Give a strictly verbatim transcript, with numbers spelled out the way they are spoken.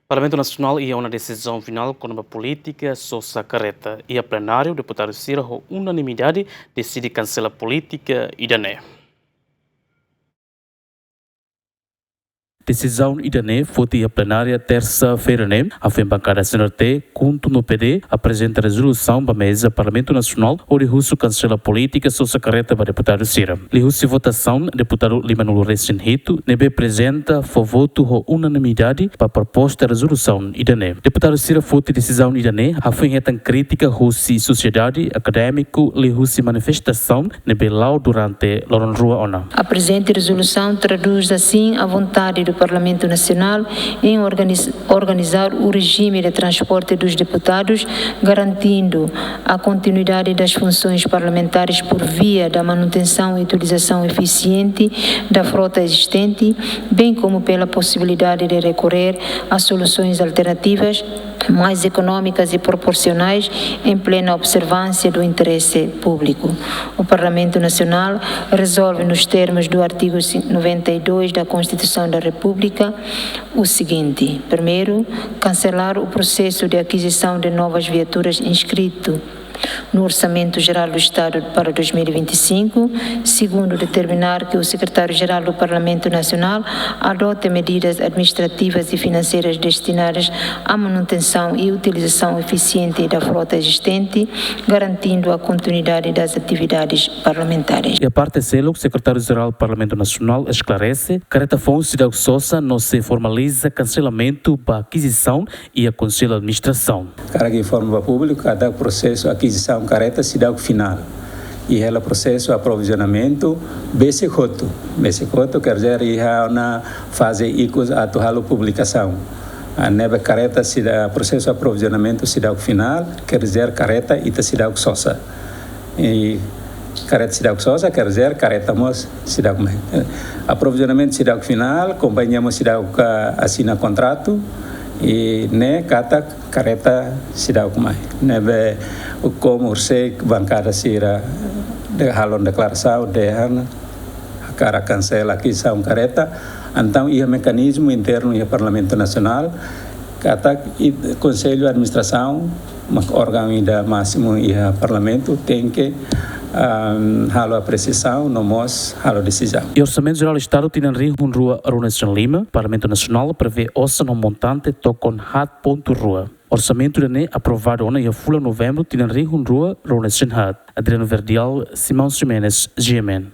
Parlamentu Nasionál iha ona desizaun finál kona-ba polítika sosa karreta. Iha plenáriu, deputadu sira ho unanimidade deside kansela polítika ida-ne'e. Desizaun ida-ne'e foti iha plenária tersa-feira ne'e, hafoin bankada C N R T, KHUNTO no P D, aprezenta rezolusaun ba meza Parlamentu Nasionál hodi husu kansela polítika sosa karreta ba deputadu sira. Liuhusi votasaun, deputadu lima-nulu resin hitu ne'ebé prezenta fó votu ho unanimidade ba proposta rezolusaun ida-ne'e. Deputadu sira foti desizaun ida-ne'e hafoin hetan krítika husi sosiedade, akadémiku, liuhusi manifestasaun ne'ebé la'o durante loron rua ona. A presente resolução traduz, assim, a vontade do Parlamento Nacional em organiz-, organizar o regime de transporte dos deputados, garantindo a continuidade das funções parlamentares por via da manutenção e utilização eficiente da frota existente, bem como pela possibilidade de recorrer a soluções alternativas mais económicas e proporcionais, em plena observância do interesse público. O Parlamento Nacional resolve, nos termos do artigo noventa e dois da Constituição da República, o seguinte: primeiro, cancelar o processo de aquisição de novas viaturas inscrito no Orçamento Geral do Estado para dois mil e vinte e cinco. Segundo, determinar que o Secretário-Geral do Parlamento Nacional adote medidas administrativas e financeiras destinadas à manutenção e utilização eficiente da frota existente, garantindo a continuidade das atividades parlamentares. Iha parte seluk, Sekretáriu-Jerál Parlamentu Nasionál esklarese, karreta foun seidauk sosa no sei formaliza kanselamentu ba akizisaun iha Konsellu Administrasaun. Hakarak informa ba públiku katak prosesu akizisaun karreta seidauk finál. I hela prosesu aprovizionamentu besik hotu. Besik hotu, quer dizer, iha ona faze ikus atu halo publikasaun. Ah, ne'ebé karreta seidauk, prosesu aprovizionamentu seidauk finál, quer dizer, karreta ita seidauk sosa. I karreta seidauk sosa, quer dizer, karreta mós seidauk mai. Eh, aprovizionamentu seidauk finál, kompañia mós seidauk, ah, asina kontratu, i ne'e katak karreta seidauk mai. Ne'ebé komu horiseik bankada sira de-, halo deklarasaun dehan hakarak kansela akizisaun karreta, entaun iha mekanizmu internu iha Parlamentu Nasionál, katak i-, Konsellu Administrasaun, mak órgaun ida másimu iha Parlamentu, tenke, ah, halo apresiasaun no mós halo desizaun. Iha Orsamentu Jerál Estadu tinan rihun rua ruanulu-resin-lima, Parlamentu Nasionál prevee osan ho montante tokon haat pontu rua. Orsamentu ida-ne'e aprovadu ona iha fulan Novembru tinan rihun rua ruanulu-resin-haat. Adriano Verdial, Simão Ximenes, G M N.